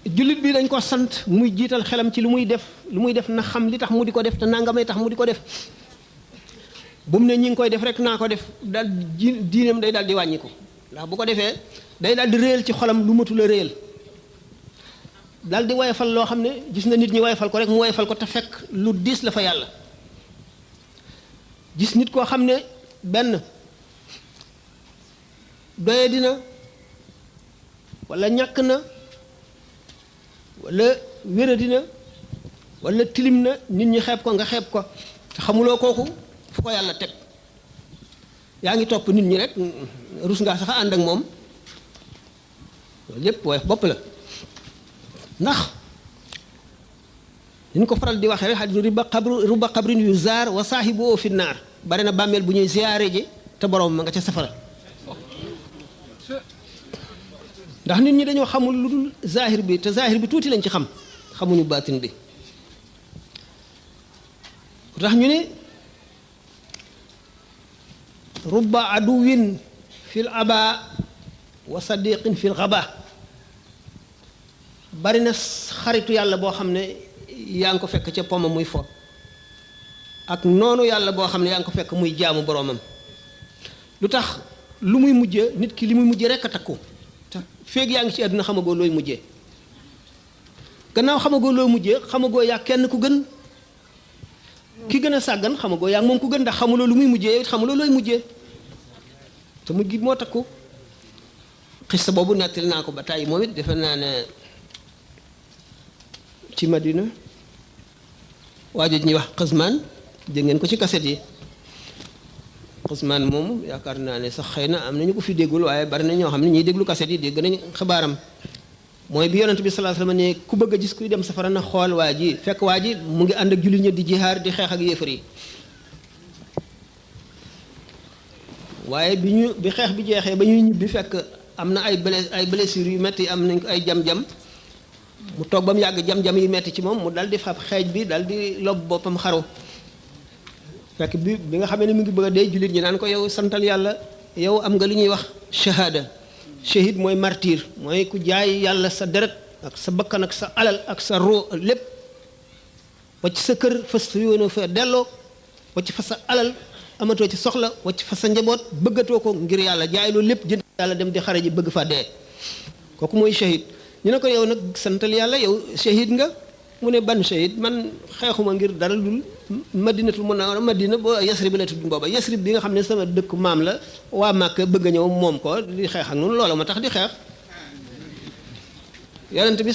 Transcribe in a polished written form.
jullit bi dañ ko sant muy jiital xelam ci lu muy def na xam li tax mu di ko def te nangamay tax mu di ko def bu mu ne ñi ngi koy def rek naa ko def daal diinam day daal di wàññi ko ndax bu ko defee day daal di réyal ci xolam lu matul a réyal daal di woyefal loo xam ne gis na nit ñi woyefal ko rek mu woyefal ko te fekk lu diis la fa yàlla gis nit koo xam ne benn doye dina wala ñàkk na wala wéradi na wala tilim na nit ñi xeeb ko nga xeeb ko te xamuloo kooku fu ko yàlla teg yaa ngi topp nit ñi rek rus ngaa sax ànd ak moom loolu yépp woyof bopp la ndax ñu ko faral di waxee rek xadis rubba xabrin yu zaar wa saahibu fi naar bari na bàmmeel bu ñuy ziyaare ji te borom ma nga ca safara ndax nit ñi dañoo xamul lu dul zahir bi te zahir bi tuuti lañ ci xam xamuñu baatin bi tax ñu ne rubba aduwin fil aba wa sadiqin fil xaba bari na xaritu yàlla boo xam ne yaa ngi ko fekk ca poma muy fo ak noonu yàlla boo xam ne yaa ngi ko fekk muy jaamu boroomam lu tax lu muy mujjee nit ki li muy mujjee rekk a takku te feeg yaa ngi ci àdduna xamagoo looy mujjee gannaaw xamagoo looy mujjee xamagoo yaa kenn ku gën ki gën a sàggan xamagoo yaa moom ku gën ndax xamuloo lu muy mujjee it xamuloo looy mujjee te mujj gi moo takku xista boobu nettali naa ko ba tàyyi moom it defe naa ne ci Madina waajo ñuy wax Xasmaan dégg ngeen ko ci kaset yi Xasmaan moom yaakaar naa ne sax xëy na am na ñu ko fi déggul waaye bari na ñoo xam ne ñuy déglu kaset yi dégg nañ xabaaram mooy bi yonent bi sallallahu alayhi wasallam ne ku bëgg a gis kuy dem safara na xool waa ji fekk waa ji mu ngi ànd ak jullit ñi di jihaar di xeex ak yéefar yi waaye bi xeex bi jeexee ba ñuy ñibbi fekk am na ay blessures yu metti am nañ ko ay jam-jam mu toog ba mu yàgg jam-jam yi metti ci moom mu dal di fab xeej bi dal di lob boppam xaru fekk bi nga xamee ne mu ngi bëgg a dee jullit ñi naan ko yow santal yàlla yow am nga li ñuy wax shahada shahid mooy martyr mooy ku jaay yàlla sa deret ak sa bakkan ak sa alal ak sa roo lépp wacc sa kër fas yoonoo fa delloo wacc fa sa alal amatoo ci soxla wacc fa sa njaboot bëggatoo ko ngir yàlla jaay loolu lépp jënd yàlla dem di xare ji bëgg fa dee kooku mooy shahid ñu ne ko yow nag santal yàlla yow shahid nga mu ne ban shahid man xeexuma ngir dara dul madinatul munawwara madina boo yasrib la tudd booba yasrib bi nga xam ne sama dëkk maam la waa Màkka bëgg a ñëw moom ko di xeex ak noonu loolu ma tax di xeex yonent bi